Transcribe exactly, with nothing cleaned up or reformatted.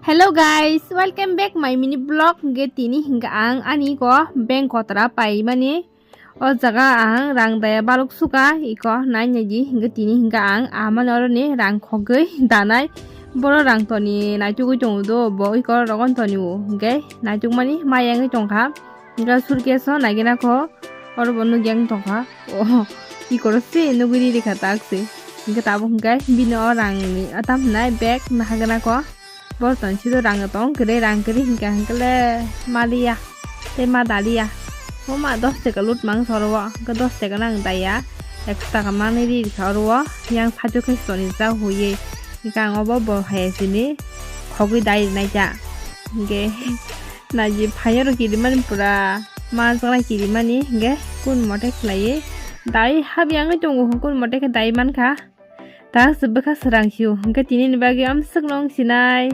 Hello guys, welcome back my mini vlog. Hingke tini hingke ang ani ko bank kotra pai mani. O jaga ang rang daya balok suka iko nai nai di hingke tini hingke ang amani oro ni rang khogoi danai. Boro rang toni naichugoi tongo do bo iko rogon toni o hingke naichuk mani mayang tongkha. Hingke surkeso naigena ko oro bo nukjak tongkha. O ikoro se nugui rikha tak se. Hingke tabuk hingke bini o rang ni atam hinai bag nahagena ko. Bo tong sido rang tong kere rang kere hingke hingke le maliya. Tei ma daliya. Mo ma dos taka lut mang soro o. Hingke dos taka nang daya. Ekso taka mani ri rikha oro o. Yang sajok khe soni ja huye. Hingke ang obo bo hai sini. Khogoi dai rinai ja. Hingke naji phaiyoro kirimani pura ma chwla kirimani hingke kun mote khlaiwi dai hap yangwi tongo kun mote khe dai mankha. Tak se bwkha srang sio hingke tini ni bagwi amswk long sinai.